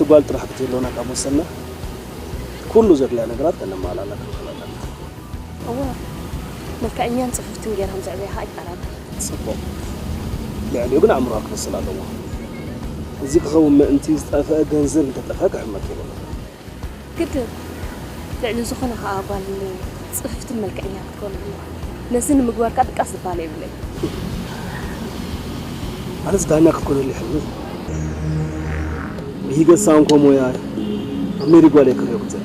ትጓል ጥራሕ ክትህልወና ካብ ወሰና፣ ኩሉ ዘድልያ ነገራት ከነማላላ ክንኽእል ኣለና። እወ፣ መልክዐኛን ጽፍፍትን ጌርካ ዘዕበያኻ ኣይጠራጠር። ጽቡቕ። ልዕሊኡ ግን ኣእምሮኣ ክበስል ኣለዎ። እዚ ክኸውን ምእንቲ ዝጠፍአ ገንዘብ እንተጠፍአ ክሕመክ የብሉን። ግድን። ልዕሊ ዝኾነ ከኣ ጓል ጽፍፍትን መልክዐኛ ክትኮን ኣለዋ። ነዚ ንምግባር ከኣ ድቃስ ዝበሃል የብለይ። ኣነስ ዳኛ ክትኮነሉ ይሕልም። ይገሳ እንኮ ሞያ ኣብ ሜሪ ጓል የክርዮ ክትዘርግ።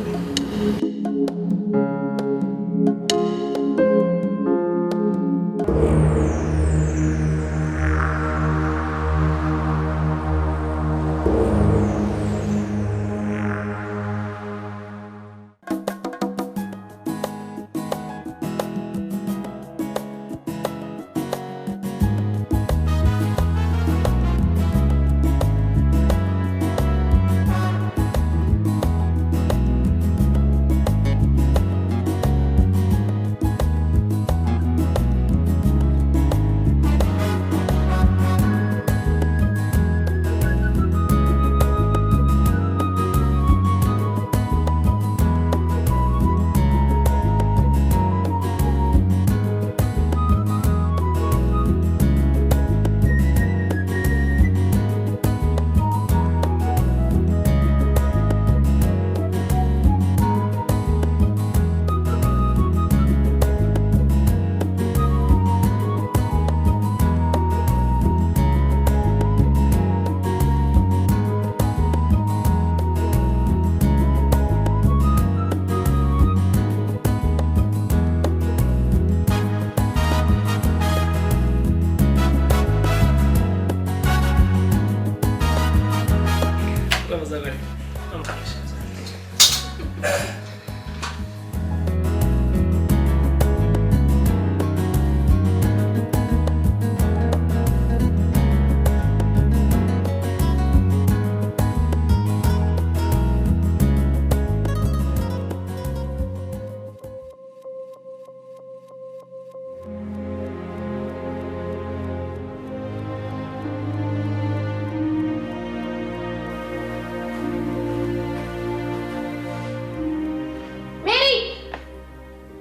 ሜሪ!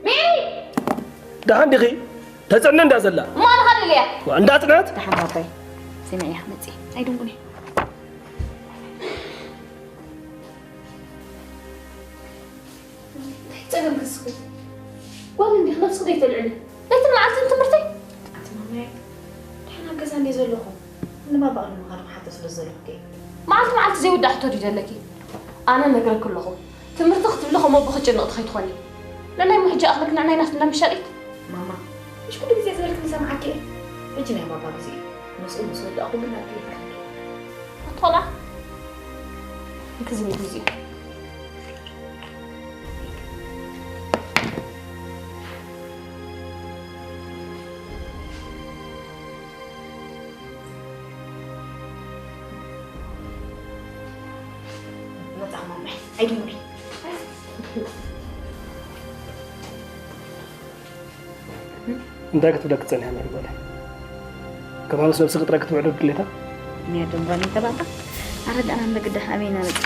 ሜሪ! ደሓን ዲኺ? ተጸዕነ እንዳ ዘላ። እሞ ኣነ ኸኣ ልልያ። ዋ፣ እንዳ ጽናት? ደሓን ባባይ። ስምዒ፣ እየ ክመጽእ። ኣይድንጉን እየ። እንታይ ጸገም ክስኺ? ጓል እንዲኺ ነብስኺ ዘይተልዕሊ? ለይትን መዓልትን ትምህርተይ? ኣቲ ማማይ፣ ደሓን ኣብ ገዛ እንድየ ዘለኹ። ንባባ ቅድሚ ምኻዱ ክሓቶ ስለ ዝደለኹ እየ። መዓልቲ መዓልቲ ዘይውዳእ ሕቶ ድዩ ዘለኪ? ኣነ ነግረኪ ኣለኹ። ትምህርቲ ክትብሊ ከም ኣቦኺ ጭንቕቲ ከይትኾኒ። ንዕናይ እሞ ሕጂ ይኣኽለኪ፣ ንዕናይ ናትና ምሻጢት። ማማ፣ ምሽ ኩሉ ግዜ ዝበልክኒ ሰምዓኪ እየ። ሕጂ ናይ ባባ ግዜ እዩ። ምስኡ ምስ ወዳእኹ ግን ናብ ቤት ክኸይድ። ኣቲ ቆልዓ፣ እንክዚ ምግቢ እዚኡ። መጻ ማማ፣ ኣይድንጉ። እንታይ ክትብለኪ ጸኒሓ መሪ ጓለይ? ከማንስ ነብሲ ቅጥረ ክትምዕዶ ድሌታ? ኒያ ደምባኒ ተባታ ኣረዳና እንደ ግዳ ኣበይና መጽ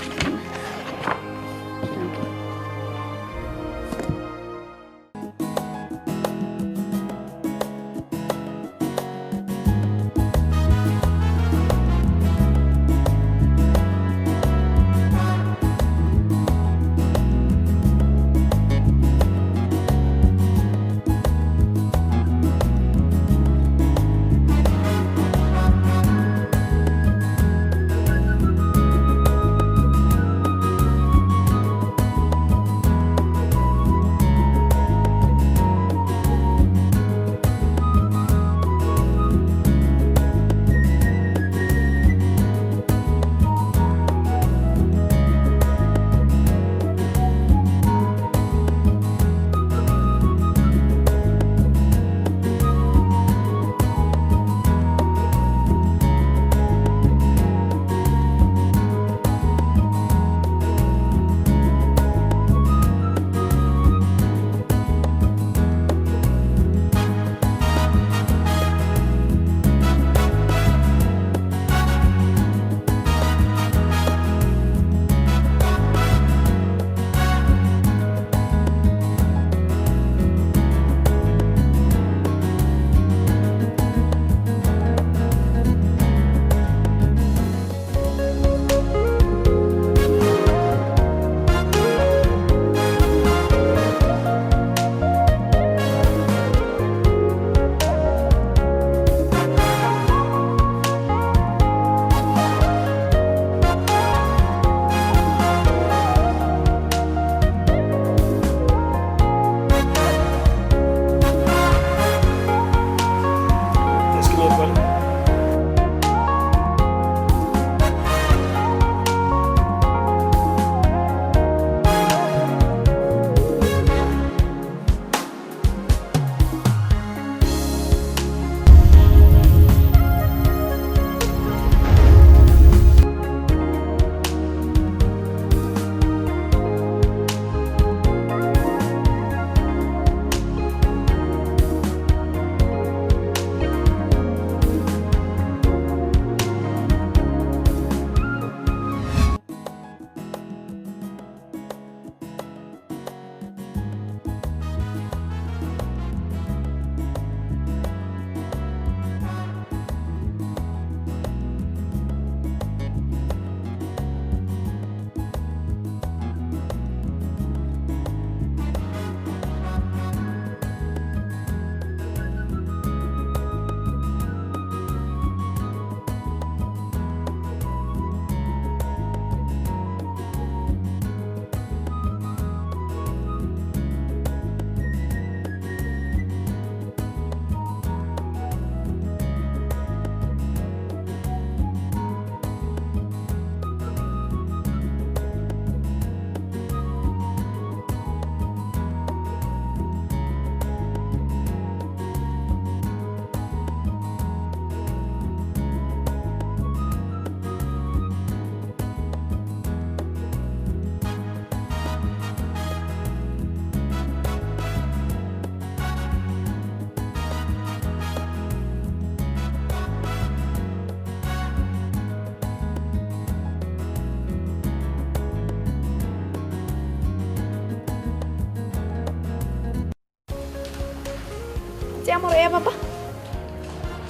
ያሞ ርእያ ባባ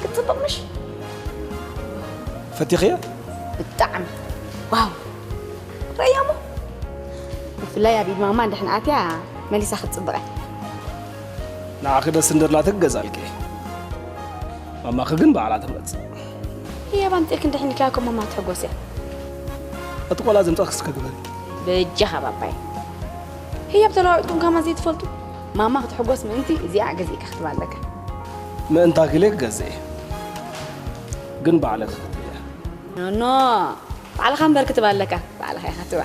ክትጽብቕ ምሽ? ፈቲኽያ? ብጣዕሚ። ዋው። ርእያ እሞ። ብፍላይ ኣብ ኢድ ማማ እንድሕን ኣትያ መሊሳ ክትጽብቕ እያ። ንዓኺ ደስ እንደርላ ትገዛልኪ። ማማኺ ግን ባዕላ ትመጽእ። ህያብ ኣምጺእልኪ እንድሕን ኢልካ እኮ ማማ ትሕጎስ እያ። እቲ ቆልዓ ዘምጻእክስ ከግበሪ። በጃኻ ባባይ። ህያብ ተለዋዊጥኩም ከማን ዘይትፈልጡ? ማማ ክትሕጎስ ምእንቲ እዚኣ ገዚእካ ክትባ ኣለካ። ምእንታ ግሌ ክገዝእ እየ። ግን ባዕለ ክኽትብ እየ። ኖ፣ ኖ። ባዕልኻ እምበር ክትባ ኣለካ። ባዕልኻ ኢኻ ትባ።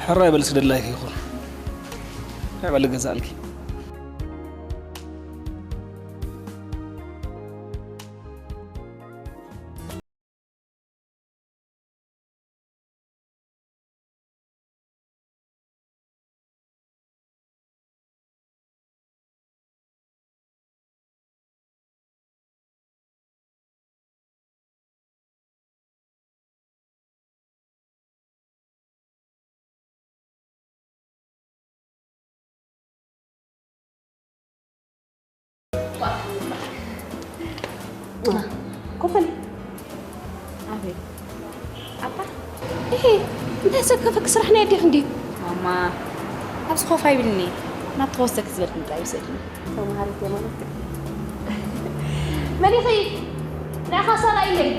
ሕራይ በልሲ ደላይኪ ይኹን። ሕራይ በሊ ገዛእልኪ። ኮፈል። ኣቤት። ኣባ። እሄ፣ እንታይ ሰብ ከፈክ ስራሕ ናይ ኣዴኽ እንድዩ? ማማ፣ ኣብዚ ኮፍ ኣይብልኒ። ናብ ተወሰክ ዝበልክን ጥራይ ይውሰድኒ። ተምሃሪት እየ ማለት እዩ። መን ኢኺ? ንዓኻ ሳላ ኢለይ።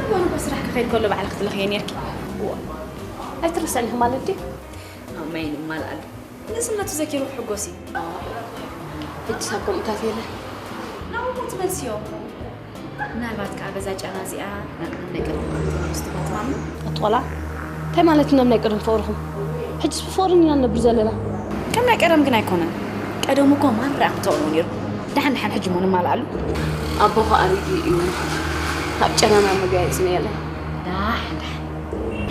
እሞ ንጎ ስራሕ ክኸይድ ከሎ ባዕልኺ ትልኽየ ነርኪ። እዋ፣ ኣይትርስዕን ኢኺ ማለት ድዩ? ኣማይ ንማልኣሉ። ንእስነቱ ዘኪሩ ክሕጎስ እዩ። ሕጂ ሳብ ከምኡታት የለ። ናብኡ ትመልስዮ። ምናልባት ከኣ በዛ ጨና እዚኣ ናብ ናይ ቀደም ፍቕርኹም ትመልሱ ትኾን ትማሊ? ኣቲ ቆልዓ፣ እንታይ ማለት እዩ ናብ ናይ ቀደም ፍቕርኹም? ሕጅስ ብፍቕሪ ኢና ንነብር ዘለና። ከም ናይ ቀደም ግን ኣይኮነን። ቀደሙ እኮ ማራ ክተቕርቦ ነይሩ። ደሓን ደሓን ሕጂ እሞ ንማልኣሉ። ኣቦኻ ኣሪጉ እዩ። ኣብ ጨናና መጋየጺ ነየለ። ደሓን ደሓን።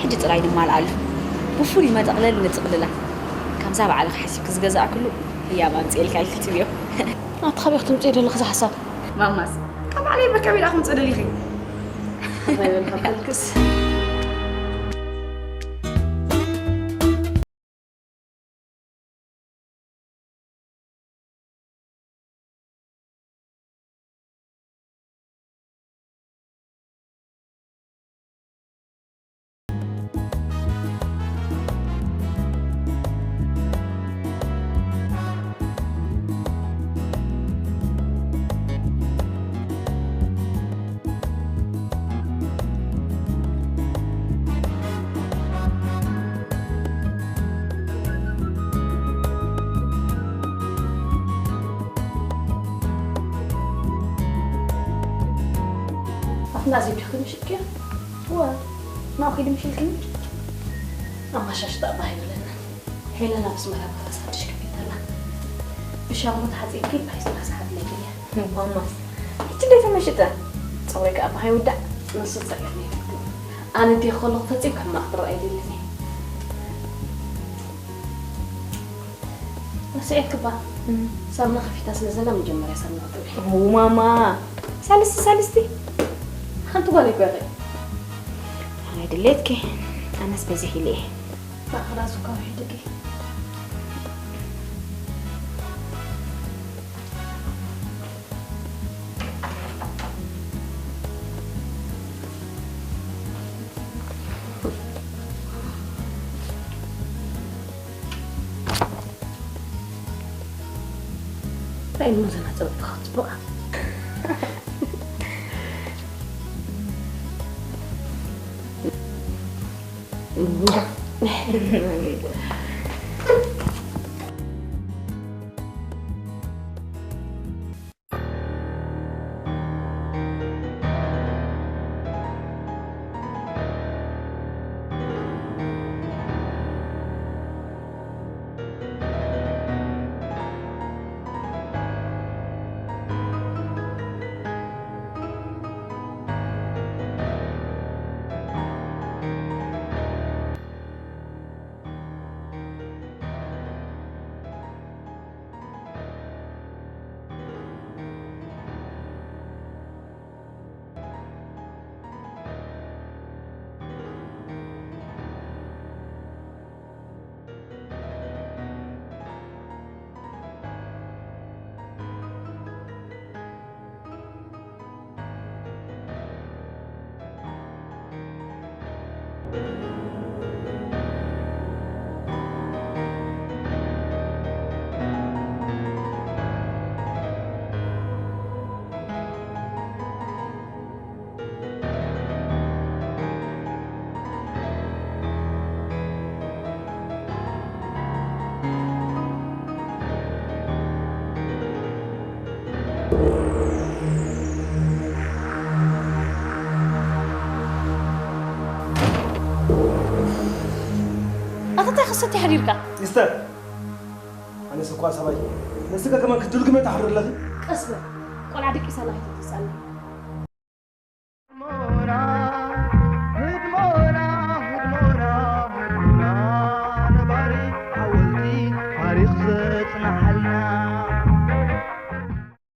ሕጂ ጥራይ ንማልኣሉ። ብፍሉይ መጠቕለሊ ንጥቕልላ። ከምዛ ባዕልኺ ሓሲብኪ ዝገዛእክሉ ህያብ ኣምጽኤልካ ኢልኪ ትብዮ። ኣቲ ካበይ ክትምጽእዮ ደለኺ እዚ ሓሳብ? ማማስ፣ ካብ ባዕለይ መርከቢ ደኣ ክምጽእ ደሊኺ? እንታይ በልካ ከልክስ? ኣትና እዚ ድኽን ሽቅያ? እዋ፣ ናው ኪድ ምሽልክኒ? ኣማሻሽጣ ባህ ይብለና። ሄለን ኣብ ኣስመራ ብፈረስ ሓድሽ ከፊታ ኣላ። ብሻምቦ ተሓጺብኪ ፓይስና ሰሓብለይ እያ። ማማስ፣ ሕጂ እንዴት ተመሽጠ? ጸጉረይ ከኣ ብኸይ ውዳእ። ንሱ ጸቂርኒ። ኣነ እንዲየ ከለኹ ፈጺምካ ሕማቕ ትረኣይ ኣይደልን እየ። ንስዒድ ክባ፣ እም። ሳሙና ከፊታ ስለ ዘላ መጀመርያ ሳሙና ክትውሒ። ው ማማ፣ ሳልስቲ፣ ሳልስቲ። ሓንቲ ጓል ይጓዘ። ኣነ ድሌትኪ፣ ኣነስ በዚሕ ኢለ እየ። ማእኸላ ሱካር ሒድኪ። እንታይ ኢልሞ ዘና ጸብዕካ ክትጽቡቓ? ኣታ እንታይ ክሰቲ ሓዲርካ? ይስተር፣ ኣነስ እኳ ሰብኣይ፣ ንስከ ከማን ክትድልግመ ትሓድር ኣለኺ? ቀስ በል፣ ቆልዓ ደቂሳ ኣላ ከይተትስኣና።